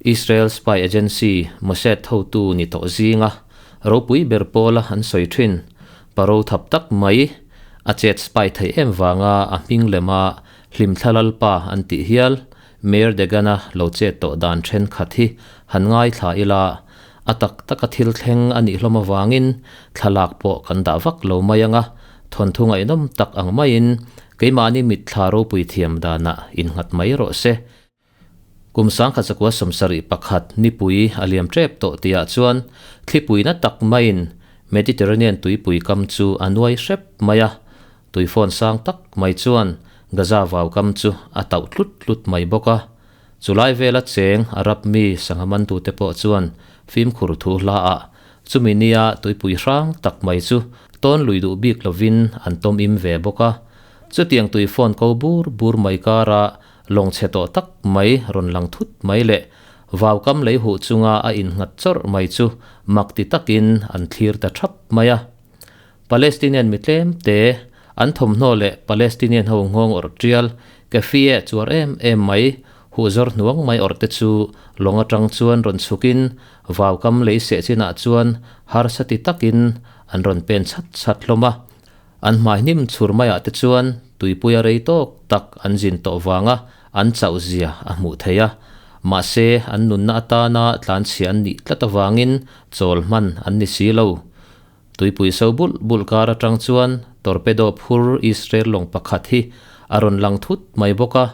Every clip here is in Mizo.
Israel spy agency Mossad hotu ni tawh zinga ropui ber pawla an sawi thin paro thap tak mai a chet spy theih em vanga a hming lema hlimthla lalpa an tih hial Meir Degana lo chet tawh dan thenkhat hi han ngaithla ila a tak taka thil thleng a nih hlawm avangin thlalak pawh kan dah vak lo mai anga thawnthu ngaihnawm tak ang maiin keimahni mitthla ropui thiam danah innghat mai rawh se. Kum 1971 nipui a liam tep tawh tihah chuan thlipui na tak maiin Mediterranean tuipui kam chu a nuai hrep mai a, tuifawn sang tak mai chuan Gaza vau kam chu a tauh tlut tlut mai bawk a. Chulai vela cheng Arab mi sangha mantute pawh chuan fimkhur thu hlaah chumi nia tuipui hrang tak mai chu tawn lui duh bik lovin an tawm im ve bawk a. Chutiang tuifawn ko bur bur mai karah Lawng chhe tawh tak mai rawn lang thut mai leh vaukam lei huh chunga a innghat chawrh mai chu mak ti takin an thlir ta thap mai a. Palestinian mi tlem te, an thawmhnaw leh Palestinian ho nghawng awrh tial, keffiyeh chuar em em mai, huh zawr hnuang mai awrh te chu lawng atang chuan rawn chhukin vaukam lei seh chinah chuan harsa ti takin an rawn pen chhat chhat hlawm a. An hmai hnim chhur maiah te chuan tuipuia rei tawk tak an zin tawh vanga an chauh zia a hmuh theih a. Mahse, an nunna atana tlanchhia an nih tlat avangin chawl hman an ni si lo. Tuipui so bulh bulh kar atang chuan torpedo phur Israel lawng pakhat hi a rawn lang thut mai bawk a.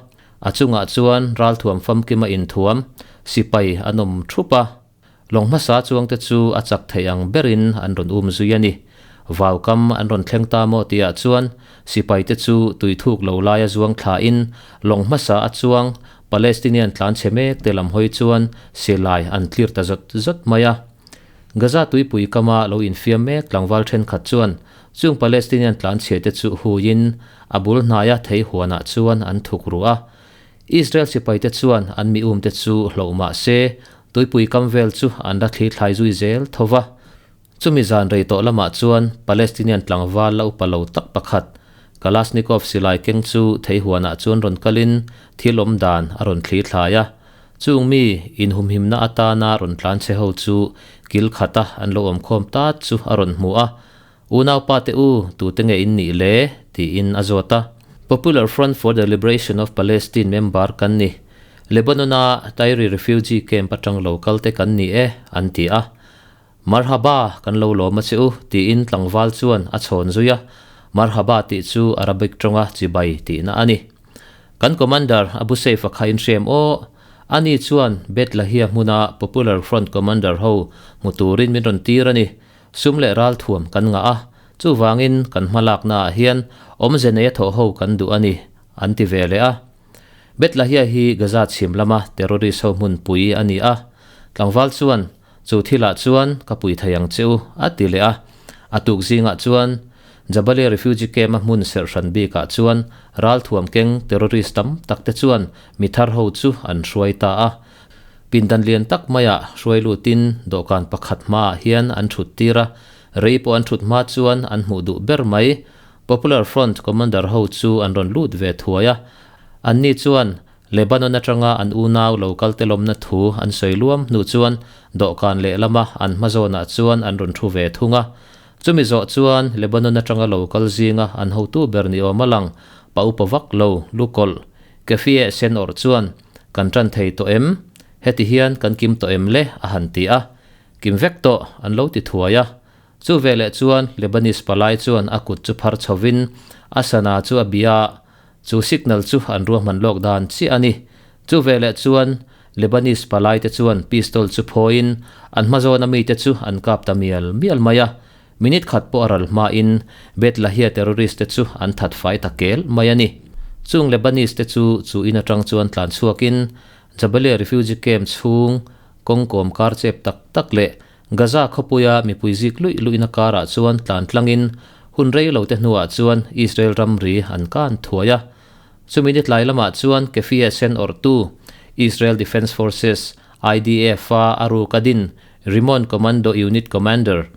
A chungah chuan ralthuam famkima inthuam sipai an awm thup a. Lawng hmasa chuangte chu a chak theih ang berin an rawn um zui a ni. Vaukam an rawn thleng ta maw tihah chuan sipaite chu tui thuk lo laia zuang thlain lawng hmasa a chuang Palestinian tlanchhe mek te lam hawi chuan silai an tlir ta zawt zawt mai a. Gaza tuipui kama lo infiam mek tlangval thenkhat chuan chung Palestinian tlanchhe te chu huiin a bul hnaia thei huanah chuan an thuk ruh a. Israel sipaite chuan an mi umte chu hloh mah se Tuipui kam vel chu an la thli thlai zui zel tho va. Chumi zan rei tawh lamah chuan Palestinian tlangval la upa lo tak pakhat, Kalashnikov silai keng chu theihuanah chuan rawn kalin thil awm dan a rawn thli thlai a. Chung mi inhumhimna atana rawn tlan che ho chu kil khata an lo awmkhawm tat chu a rawn hmu a. Unaupa te u, tute nge in nih le? tiin a zawt a. Popular Front for the Liberation of Palestine member kan ni. Lebanon-a Tyre refugee camp atang lo kal te kan ni e, an ti a. Marhaba, kan lo lawm a che u, tiin tlangval chuan a chhawn zui a. Marhaba tih chu Arabic tawnga chibai tihna a ni. Kan commander Abu Saif-a kha in hrem aw. Ani chuan Beit Lahia hmuna Popular Front commander ho hmu turin min rawn tir a ni. Sum leh ral thuam kan ngah a, chuvangin kan hma laknaah hian awmze neia thawh ho kan duh a ni, an ti ve leh a. Bethlehem hi Gaza chhim lama terrorist ho hmunpui a ni a, tlangval chuan, Chu thilah chuan ka pui thei ang che u, a ti leh a. A tuk zingah chuan Jabalia refugee camp-a hmun serh hran bikah chuan ral thuam keng terrorist tam tak te chuan mi thar ho chu an hruai ta a. Pindan lian tak maiah hruai lutin dawhkan pakhat hmaah hian an thut tir a, rei pawh an thut hma chuan an hmuh duh ber mai. Popular Front commander ho chu an rawn lut ve thuai a, anni chuan Lebanon atanga an unau lo kal te lawmna thu an sawi luam hnu chuan dawhkan lehlama an hma zawnah chuan an rawn thu ve thung a. Chumi zawh chuan Lebanon atanga lo kal zinga an hotu ber ni awm a lang, pa upa vak lo, lukawlh, Kefie sen awrh chuan Kan tan thei tawh em? Heti hian kan kim tawh em le? a han ti a. Kim vek tawh, an lo ti thuai a. Chu veleh chuan Lebanese palai chuan a kut chu phar chhovin a sana chu a bia a, chu signal chu an ruahman lawk dan chiah a ni. Chu veleh chuan Lebanese palai te chuan pistol chu phawiin an hma zawna mite chu an kap ta mial mial mai a. Minute khat pawh a ral hmain Beit Lahia terrorist te chu an that fai ta kel mai a ni. Chung Lebanese te chu chu in atang chuan tlan chhuakin Jabalia refugee camp chhung kawng kawm kar chep tak tak leh Gaza khawpuia mipui zik luih luihna karah chuan tlan tlangin hun rei lo te hnuah chuan Israel ramri an kan thuai a. Chumi ni tlai lamah chuan Kefia sen awrhtu Israel Defense Forces, IDF, a a ruk a din Rimon Commando Unit Commander,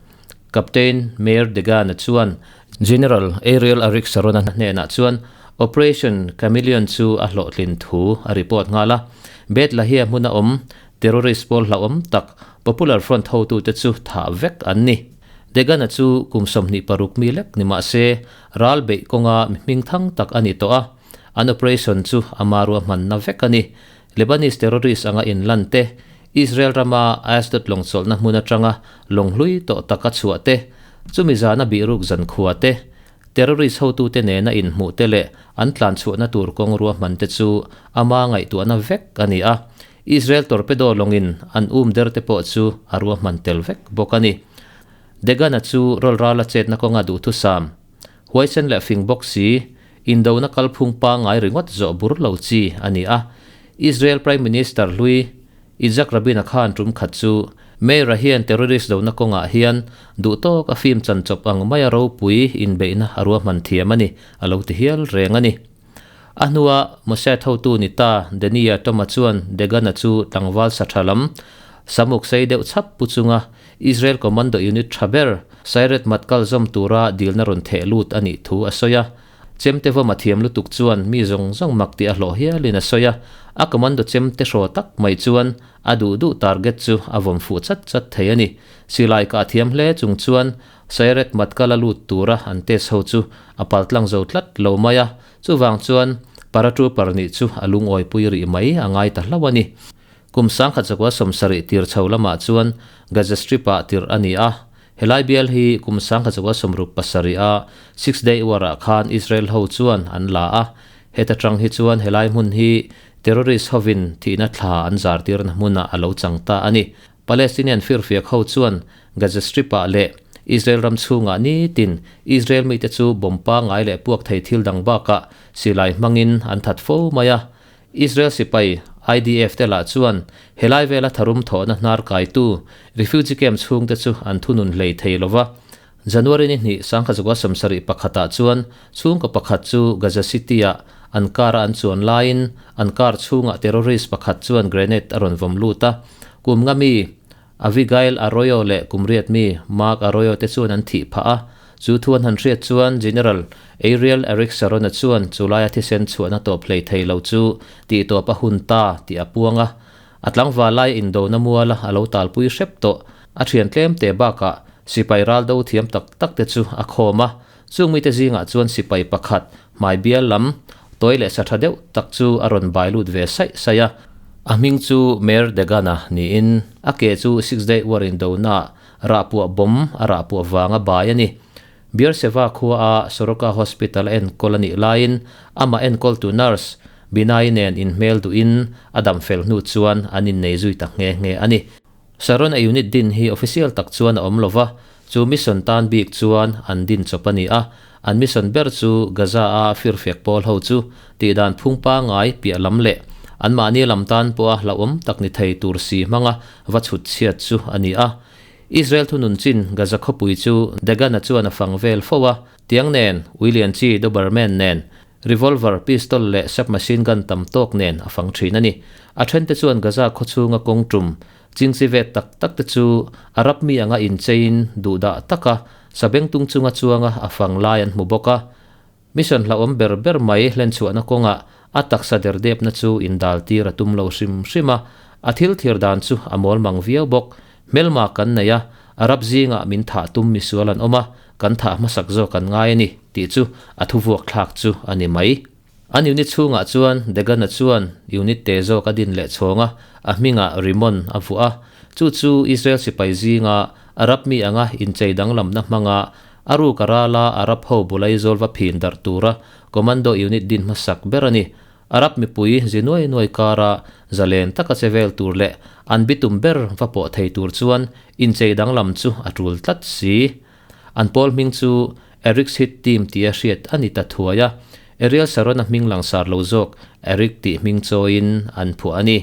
Captain Meir Degana chuan General Ariel Arik Sharon-a hnenah chuan Operation Chameleon chu a hlawhtlin thu a report nghal a. Beit Lahia hmuna awm Terrorist pawl hlauhawm tak Popular Front hotute chu thah vek an ni. Degana chu kum 26 mi lek ni mah se, ral beih kawnga mi hmingthang tak a ni tawh a, an operation chu ama ruahmanna vek a ni. Lebanese terrorist anga inlan te, Israel rama Ashdod lawngchawlhna hmun atanga lawng hlui tawh taka chhuah te, chumi zana bihruk zankhua te, Terrorist hotute nena inhmuh te leh an tlanchhuahna tur kawng ruahman te chu ama ngaihtuahna vek a ni a, Israel torpedo lawngin an um der te pawh chu a ruahman tel vek bawk a ni. Degana chu rawlrala chetna kawnga duhthusam, huaisen leh fing bawk si, indona kalphung pangngai ringawt zawh bur lo chi a ni a. Israel Prime Minister hlui Yitzhak Rabin-a khan tum khat chu Meir-a hian terrorist dona kawngah hian duhtawk a film chan chawp ang maia ropui inbeihna a ruahman thiam a ni, a lo ti hial reng a ni. A hnua Mossad hotu ni ta Daniya Toma chuan Degana chu tlangval sa tha lam, samuk sei deuh chhap pu chunga Israel commando unit tha ber Sayeret Matkal zawm tura dilna rawn theh lut a nih thu a sawi a. Chemte vawm a thiam lutuk chuan mi zawng zawng mak tih a hlawh hialin a sawi a, a commando chemte hraw tak mai chuan a duh duh target chu a vawm fuh chat chat thei a ni. Silai kah thiam hle chung chuan Sayeret Matkal a lut tura an test ho chu a paltlang zo tlat lo mai a, chuvang chuan paratrooper nih chu a lungawipui rih mai a ngai ta hlauh a ni. Kum 1970 tir chho lamah chuan Gaza Strip-ah tirh a ni a, Helai bial hi kum 1967 a Six Day War ah khan Israel ho chuan an la a, heta tang hi chuan helai hmun hi terrorist hovin thihna thla an zar tirna hmunah a lo chang ta a ni. Palestinian firfiak ho chuan Gaza Strip ah leh Israel ram chhungah nitin Israel mite chu bomb pangngai leh puak thei thil dang bakah silai hmangin an that fo mai a, Israel sipai, IDF, te lah chuan helai vela tharum thawhna hnar kaitu refugee camp chhungte chu an thunun hlei thei lo va. January ni hnih 1971 ah chuan chhungkaw pakhat chu Gaza City-ah an car-a an chuan laiin an car chhungah terrorist pakhat chuan grenade a rawn vawm lut a. Kum nga mi Avigail Arroyo leh kum riat mi Mark Arroyo te chuan an thih phah a, chu thu an han hriat chuan General Ariel Eric Sharon-a chuan chu laia thisen chhuahna tawp hlei thei lo chu tihtawp a hun ta tih a puang a. A tlangval lai indona muala a lo talpui hrep tawh a thian tlem te bakah sipai ral do thiam tak tak te chu a khawm a, chung mite zingah chuan sipai pakhat hmai bial lam tawi leh sa tha deuh tak chu a rawn bai lut ve saih saih a. A hming chu Meir Degana niin a ke chu Six Day War indona rahpuah bomb a rahpuah vanga bai a ni. Beersheva khua a Soroka Hospital a enkawl a nih laiin amah enkawltu nurse Binai nen inhmel duhin a dam fel hnu chuan an innei zui ta nghe nghe a ni. Sharon a unit din hi official tak chuan a awm lova, chu mission tan bik chuan an din chawp a ni a, an mission ber chu Gaza a firfiak pawl ho chu tihdan phung pangngai piah lam leh anmahni lam tan pawha hlauhawm tak ni thei tur si hmanga va chhut chhiat chu a ni a. Israel thunun chin Gaza khawpui chu Degana chuan a fang vel fo a, tiang nen, ui lian chi Doberman nen, Revolver, pistol leh submachine gun tam tawk nen a fang thin a ni. A thente chuan Gaza khawchhunga kawng tum, chingchi vet tak tak te chu Arab mi anga incheiin duhdah taka sabengtung chunga chuanga a fang lai an hmu bawk a. Mission hlauhawm ber ber mai hlenchhuahna kawngah a taksa derdepna chu indal tir a tum lo hrim hrim a, a thil thir dan chu a mawl mang viau bawk. Hmelma kan nei a, Arab zingah min thah tum misual an awm a, kan thah hmasak zawk an ngai a ni, tih chu a thuvuak thlak chu a ni mai. An unit chhungah chuan Degana chuan unit te zawk a din leh chhawng a, a hmingah Rimon a vuah a. Chu chu Israel sipai zinga Arab mi anga inchei danglamna hmanga a ruk a rala Arab ho bulaizawl va phin darh tura commando unit din hmasak ber a ni. Arab mipui zi nuai nuai kara zalen taka che vel tur leh an bitum ber va pawh thei tur chuan inchei danglam chu a tul tlat si. An pawl hming chu Eric's Hit Team tia hriat a ni ta thuai a, Ariel Sharon-a hming langsar lo zawk Eric tih hming chawiin an phuah a ni.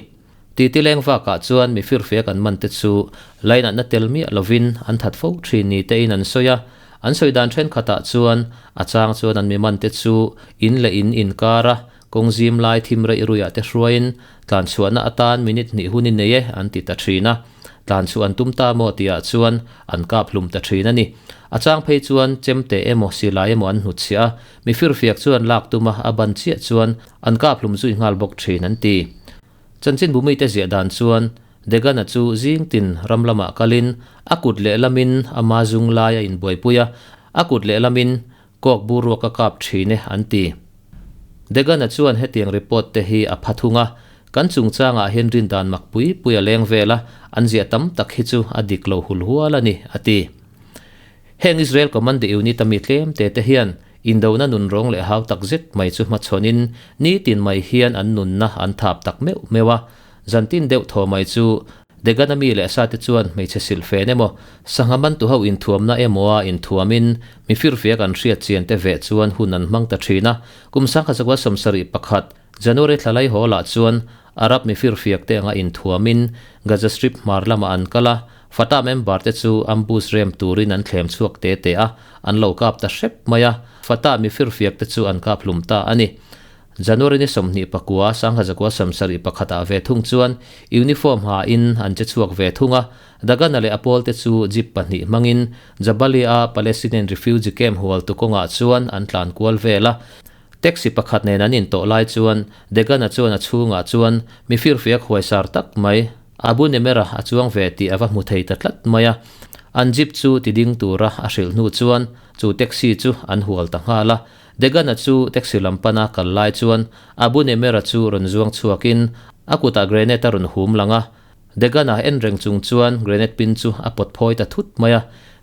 Titi leng vakah chuan mi firfiak an man te chu lainatna tel miah lovin an that fo thin ni tein an sawi a, an sawi dan thenkhatah chuan a chang chuan an mi man te chu in leh in inkar a, kawng zim lai thim reih ruiah te hruaiin tlan chhuahna atan minute hnih hun i nei e an ti ta thin a, tlan chhuah an tum ta maw tihah chuan an kap hlum ta thin a ni. A chang phei chuan chemte emaw silai emaw an hnutchhiah a, mi firfiak chuan lak tuma a ban chiah chuan an kap hlum zui nghal bawk thin an ti. Chanchin bumite ziah dan chuan Degana chu zing tin ram lamah kalin a kut lehlamin ama zung lai a inbuaipui a, a kut lehlamin kawk bur ruak a kap thin e an ti. Degana chuan hetiang report te hi a pha thung a, Kan chungchangah hian rindan mak pui pui a leng vel a, an ziah tam tak hi chu a dik lo hul hual a ni, a ti. Heng Israel Commando Unit a mi tlem te te hian indona nun rawng leh hau tak zet mai chu hmachhawnin nitin mai hian an nunna an thap tak meuh meuh a. Zantin deuh thaw mai chu Degana mi leh sa te chuan hmeichhe silhfen emaw, sangha mantu ho inthuamna emawa inthuamin mi firfiak an hriat chian te veh chuan hun an hmang ta thin a. Kum 1971 January thla lai haw lah chuan Arab mi firfiak te anga inthuamin Gaza Strip hmar lamah an kal a, Fatah member te chu ambush rem turin an thlem chhuak te te a, an lo kap ta hrep mai a, Fatah mi firfiak te chu an kap hlum ta a ni. January ni 29 1971 ah ve thung chuan uniform ha in an che chhuak ve thung a, Dagana leh a pawl te chu jeep pahnih hmangin Jabalia Palestinian refugee camp hual tu kawngah chuan an tlan kual vel a, Taxi pakhat nen an intawh lai chuan Degana chuan a chhungah chuan mi firfiak huaisar tak mai Abu Nemera a chuang ve tih a va hmu thei ta tlat mai a. An jeep chu ti ding tura a hrilh hnu chuan chu taxi chu an hual ta nghal a. Degana chu taxi lam pana kal lai chuan Abu Nemera chu rawn zuang chhuakin a kutah grenade a rawn hum lang a. Degana en reng chung chuan grenade pin chu a pawt phawi ta thut mai a.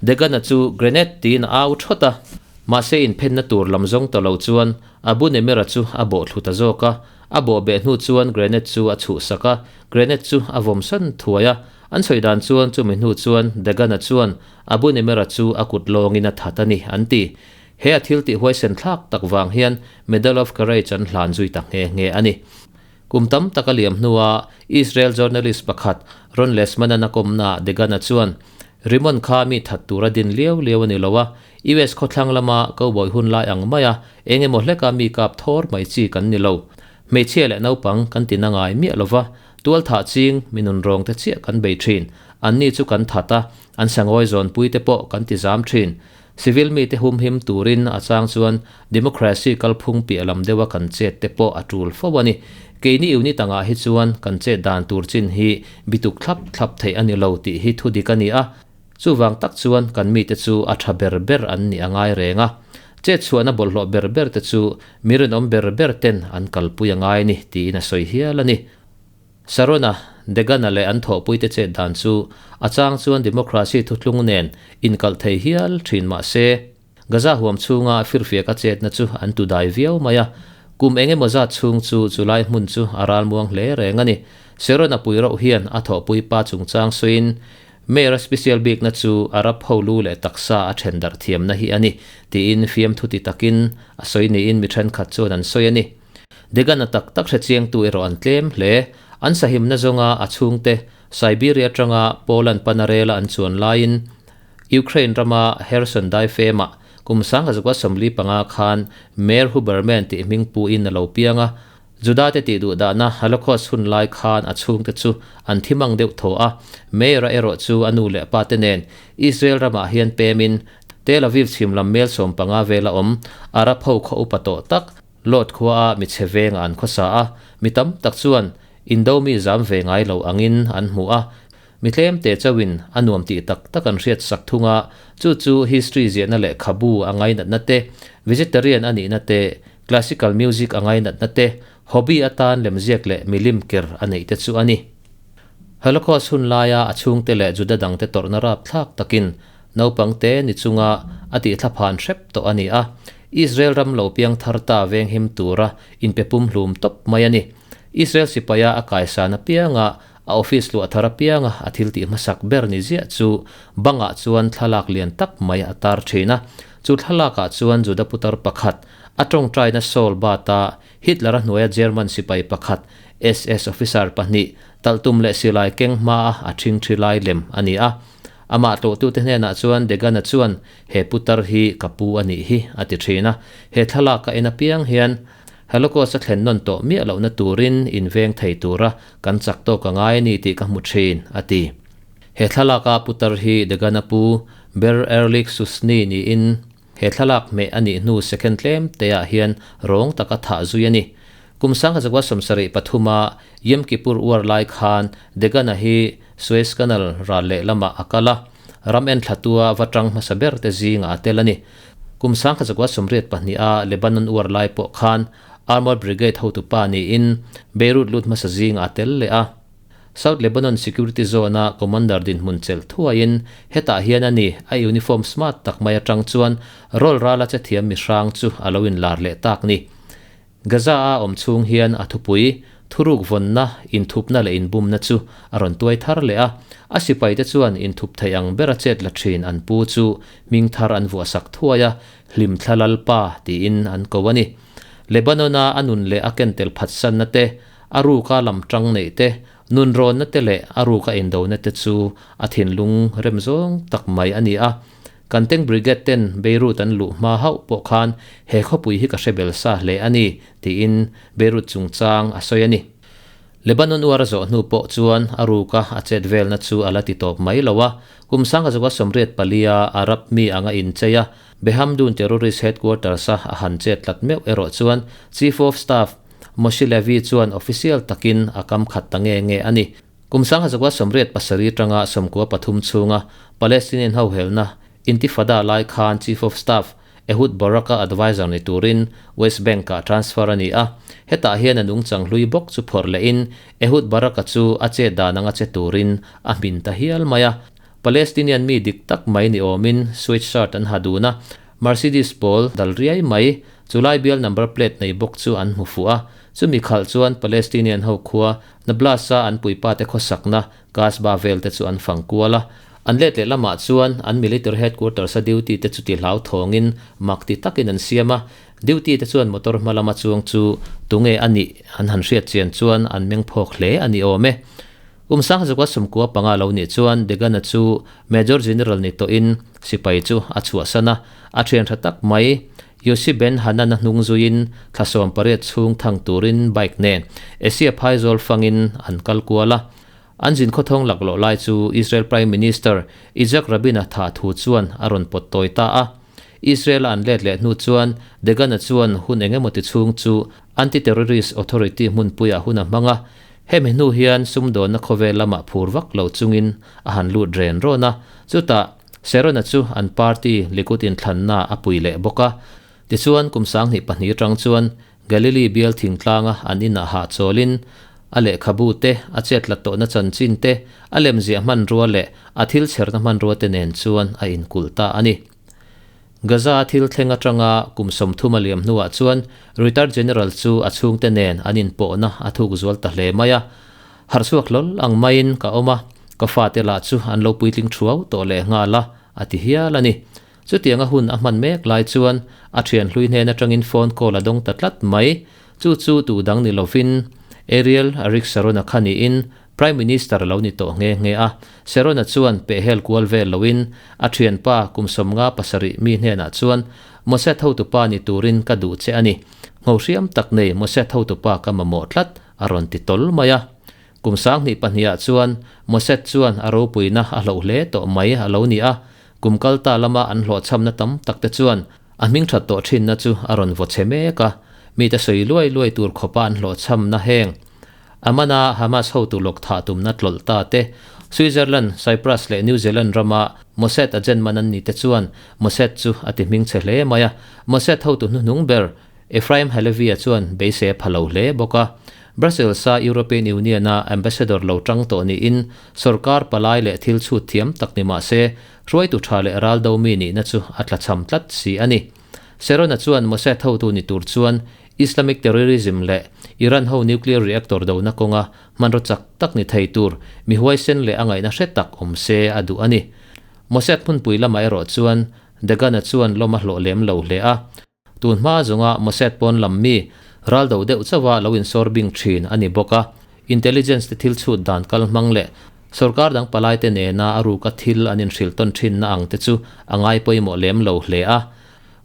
Degana chu grenade tiin a au thawt a. Mahse inphenna tur lam zawng ta lo chuan Abu Nemera chu a bawh thlu ta zawk a. A bawh beh hnu chuan grenade chu a chhuhsak a, grenade chu a vawm san thuai a. An sawi dan chuan chumi hnu chuan Degana chuan Abu Nemera chu a kut lawngin a that a ni an ti. He a thil tih huaisen thlak tak vang hian Medal of Courage an hlan zui ta nghe nghe a ni. Kum tam tak a liam hnua Israel journalist pakhat Ron Lesman-a'n a kawmnaah Degana chuan, Rimon kha mi that tura din liau liau a ni lo a, US khawthlang lama cowboy hun lai ang maia eng emaw hleka mi kap thawr mai chi kan ni lo. Hmeichhia leh naupang kan ti na ngai miah lo va, tual thah ching mi nunrawng te chiah kan bei thin. Anni chu kan that a, an sangawi zawnpui te pawh kan ti zam thin. Civil mite humhim turin a chang chuan democracy kalphung piah lam deuha kan chet te pawh a tul fo a ni. Keini unit angah hi chuan kan chet dan tur chin hi bituk thlap thlap theih a ni lo tih hi thu dik a ni a. Chuvang tak chuan kan mite chu a tha ber ber an nih a ngai reng a. Chet chhuahna bawlhhlawh ber ber te chu mi rinawm ber ber ten an kalpui a ngai a ni tiin a sawi hial a ni. Sarona, Degana leh an thawhpuite chet dan chu a chang chuan democracy thutlung nen inkalh thei hial thin mah se, Gaza huam chhunga firfiaka chetna chu an tu dai viau mai a, kum eng emaw zat chhung chu chulai hmun chu a ralmuang hle reng a ni. Sarona pui rauh hian a thawhpui pa chungchang sawiin, Mayor-a special bikna chu Arab ho lu leh taksa a then darh thiamna hi a ni, tiin fiamthu ti takin a sawi niin mi thenkhat chuan an sawi a ni. Degana tak tak hrechiangtu erawh an tlem hle. An sahimna zawnga a chhungte Siberia atanga Poland pana rela an chuan laiin Ukraine rama Kherson daifemah kum 1945 khan Meir Huberman tih hming puin a lo piang a. Judate tih duhdahna Holocaust hun lai khan a chhungte chu an thi mang deuh thaw a. Meir-a erawh chu a nu leh pa te nen Israel ramah hian pemin Tel Aviv chhim lam mel 15 vela awm Arab ho khaw upa tawh tak Lot khua a mi chhe vengah an khawsa a, mi tam tak chuan Indo mi zam ve ngai lo angin an hmu a, mi tlem te chauhin a nuam tih tak tak an hriat sak thung a, chu chu history ziahna lehkhabu a ngainatna te, vegetarian a nihna te, classical music a ngainatna te, hobby atan lemziak leh milim ker a neih te chu a ni. Holocaust hun laia a chhungte leh Juda dangte tawrhna rapthlak takin Naupang te ni chunga a tih thlaphan hrep tawh a ni a, Israel ram lo piang thar ta venghim tura inpe pumhlum tawp mai a ni. Israel sipaia a kaisan apianga a office luah thar apianga a thil tih hmasak ber ni ziah chu bangah chuan thlalak lian tak mai a tar thin a. Chu thlalakah chuan Juda putar pakhat, a tawngtaina Saul Bata Hitler-a hnuaia German sipai pakhat, SS officer pahnih, talhtum leh silai keng hmaa a thingthi lai lem a ni a. Amah tlawhtute hnenah chuan Degana chuan, He putar hi ka pu a nih hi, a ti thin a. He thlalak ka en apiang hian Holocaust a thlen nawn tawh miah lohna turin inveng thei tura kan chak tawk a ngai a ni tih ka hmu thin, a ti. He thlalaka putar hi Degana pu Ber Erlich Susni niin he thlalak hmeh a nih hnu second tlem teah hian rawng taka thah zui a ni. Kum 1973-a Yom Kippur War lai khan Degana hi Suez Canal ral lehlamah a kal a, ram enthlatua va tang hmasa ber te zingah a tel a ni. Kum 1982-a Lebanon War lai pawh khan Armored Brigade hotupa niin Beirut lut hmasa zingah a tel leh a. South Lebanon Security Zone-a commander dinhmun chelh thuaiin hetah hian a ni, a uniform smart tak mai atang chuan rawl rala che thiam mihrang chu a lo inlar leh tak ni. Gaza-a awm chhung hian a thupui, thuruk vawnna, inthupna leh inbumna chu a rawn tuai thar leh a, a sipaite chuan inthup theih ang bera chet la thin an pu chu hming thar an vuahsak thuai a, Hlimthla Lalpa tiin an ko a ni. Lebanon-a a nun leh a kentel phatsanna te, A ruka lam tang neih te, nunrawnna te leh a ruka indona te chu a thinlung rem zawng tak mai a ni a. Kan Tank Brigade ten Beirut an luh hma hauh pawh khan he khawpui hi ka hre bel sa hle a ni, tiin Beirut chungchang a sawi a ni. Lebanon uar a zawh hnu pawh chuan a ruka a chet velna chu a la ti tawp mai lo a. Kum 1984 a Arab mi anga inchei a, Behamdun terrorist headquarters-a a han chet tlat meuh erawh chuan Chief of Staff, Moshe Levy chuan official takin a kam khat ta nge nge a ni. Kum 1987 tanga 93 chhunga Palestinian ho helna Intifada lai khan Chief of Staff Ehud Barak-a adviser ni turin West Bank-ah transfer a ni a. Hetah hian a nungchang hlui bawk chu phawrh lehin Ehud Barak-a chu a chet dan anga che turin a hmin ta hial mai a. Palestinian mi dik tak mai ni awmin sweatshirt an ha dun a, Mercedes pawl dal riai mai, chulai bial number plate nei bawk chu an hmu fuh a. Chumi khalh chuan Palestinian ho khua Nablus-a an puipate khawsakna Kasbah vel te chu an fang kual a. An let leh lamah chuan an military headquarters-a duty te chu ti hlau thawngin mak ti takin an siam a. Duty te chuan motor hma lama chuang chu tunge a nih an han hriat chian chuan an meng phawk hle a ni awm e. Kum 1995 lo nih chuan Degana chu Major General ni tawhin sipai chu a chhuahsan a, a thian tha tak mai Yossi Ben Hanan-a hnung zuiin thla 18 chhung thang turin bike nen Asia phaizawl fangin an kal kual a. An zin khawthawng laklawh lai chu Israel Prime Minister Yitzhak Rabin-a thah thu chuan a rawn pawt tawi ta a. Israel-a an let leh hnu chuan Degana chuan hun eng emaw ti chhung chu Anti-Terrorist Authority hmunpuiah hun a hmang a, Hemi hnu hian sumdawnna khawvel lamah phur vak lo chungin a han lut ren rawn a, chutah Sharon-a chu an party Likud inthlanna a pui leh bawk a. Tichuan kum 2002 atang chuan Galilee bial thingtlanga an inah hahchawlin a lehkhabu te, a chetla tawhna chanchin te, a lemziah hmanrua leh a thil chherna hmanrua te nen chuan a inkulh ta a ni. Gaza thil thleng atanga kum 30 a liam hnuah chuan Retired General chu a chhungte nen an inpawhna a thuk zual ta hle mai a. Harhchhuak hlawl ang maiin ka awm a, ka fate lah chu an lo puitling thuau tawh leh nghal a, a ti hial a ni. Chutianga hun a hman mek lai chuan a thian hlui hnen atangin phone call a dawng ta tlat mai. Chu chu tu dang ni lovin Ariel Arik Sharon-a kha niin Prime Minister a lo ni tawh nghe nghe a, Sharon-a chuan pehhel kual vel loin a thianpa kum 57 mi hnenah chuan Mossad hotupa ni turin ka duh che a ni. Nghohriam tak nei Mossad hotupa ka mamawh tlat, a rawn ti tawl mai a. Kum 2002 ah chuan Mossad chuan a ropuina a hloh hle tawh mai a lo ni a, kum kalta lama an hlawhchhamna tam tak te chuan a hming that tawh thinna chu a rawn vaw chhe mek a, mite sawi luai luai tur khawpa an hlawhchhamna heng Amana Hamas hotu lawk thah tumna tlawlh ta te, Switzerland, Cyprus leh New Zealand rama Mossad agent man an ni te chuan Mossad chu a ti hming chhe hle mai a. Mossad hotu hnuhnung ber Ephraim Halevy-a chuan beisei a pha lo hle bawk a. Brussels-a European Union-a ambassador lo tang tawh niin sorkar palai leh thil chhut thiam tak ni mah se, hruaitu tha leh raldo mi nihna chu a tlachham tlat si a ni. Sharon-a chuan Mossad hotu ni tur chuan Islamic terrorism leh Iran ho nuclear reactor dona kawnga hmanraw chak tak ni thei tur mi huaisen leh a ngaihna hre tak awm se a duh a ni. Mossad hmunpui lamah erawh chuan Dagan-a chuan lawm a hlawh lem lo hle a. Tun hma zawnga Mossad pawn lam mi ral do deuh chauha lo insawr bing thin a ni bawk a. Intelligence te thil chhut dan kal hmang leh sorkar dang palaite nena a ruka thil an inhrilh tawn thinna ang te chu a ngai pawimawh lem lo hle a.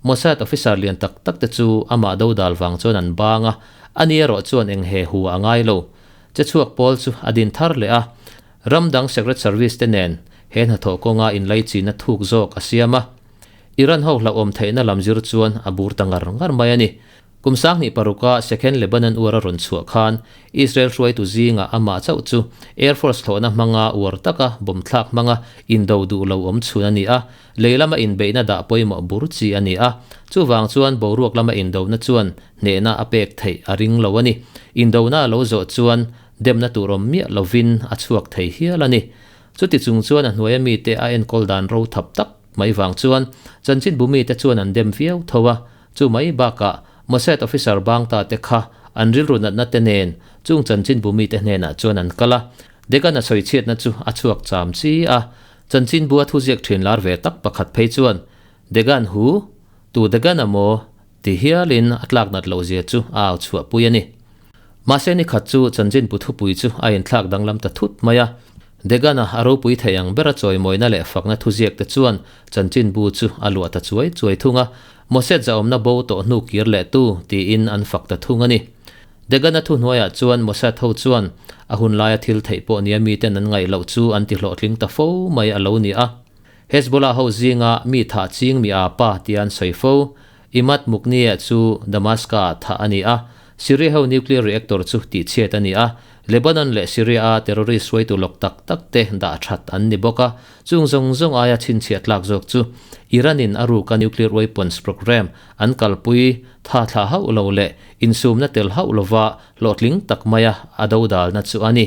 Mossad officer lian tak tak te chu amah dodal vang chuan an bang a, ani erawh chuan eng he hu a ngai lo. Che chhuak pawl chu a din thar leh a, ram dang Secret Service te nen he hnathawh kawnga inlaichina thuk zawk a siam a. Iran ho hlauhawm theihna lam zir chuan a bur ta ngar ngar mai a ni. Kum 2006a Second Lebanon War a rawn chhuah khan Israel hruaitu zingah amah chauh chu Air Force thlawhna hmanga uar taka bomb thlak hmanga indo duh lo awm chhun a ni a, lei lama inbeihna dah pawimawh bur chi a ni a. Chuvang chuan boruak lama indona chuan hnehna a pek theih a ring lo a ni. Indona a lo zawh chuan demna tur awm miah lovin a chhuak thei hial a ni. Chuti chung chuan a hnuaia mite a enkawl dan ro thap tak mai vang chuan chanchinbu mite chuan an dem viau tho a. Chu mai bakah Mossad officer bang ta te kha an rilru natna te nen chung chanchinbu mite hnenah chuan an kal a. Degan a sawi chhiatna chu a chhuak cham chi a. Chanchinbu a thuziak thin lar ve tak pakhat phei chuan Degan hu, tu Degan a maw? ti hialin a tlak nat loh zia chu a au chhuah pui a ni. Mahse ni khat chu chanchinbu thupui chu a inthlak danglam ta thut mai a. Degan-a a ropui thei ang bera chawimawina leh fakna thuziak te chuan chanchinbu chu a luah ta chuai chuai thung a, Mossad zahawmna bo tawh hnu kir leh tu tiin an fak ta thung a ni. Degan-a thuhnuaiah chuan Mossad ho chuan a hun laia thil theih pawh nia miten an ngaih loh chu an ti hlawhtling ta fo mai a lo ni a. Hezbollah ho zinga mi thah ching mi a pa tia an sawi fo. Imad Mughniyeh chu Damascus-ah thah a ni a, Syria ho nuclear reactor chu tihchhiat a ni a, Lebanon leh Syria-a terrorist hruaitu lawk tak tak te dah that an ni bawk a, chung zawng zawng aia chhinchhiah tlak zawk chu Iran-in a ruka nuclear weapons program an kalpui tha thlah hauh lo leh insumna tel hauh lova hlawhtling tak maia a dodalna chu a ni.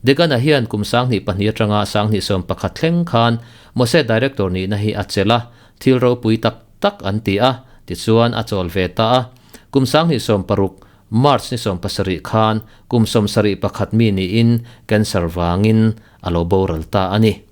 Degana hian kum 2002 atanga 2011 thleng khan Mossad director nihna hi a chelh a, thil ropui tak tak an ti a, tichuan a chawl ve ta a. Kum 2016 March ni 17 khan kum 71 mi niin cancer vangin a lo boral ta a ni.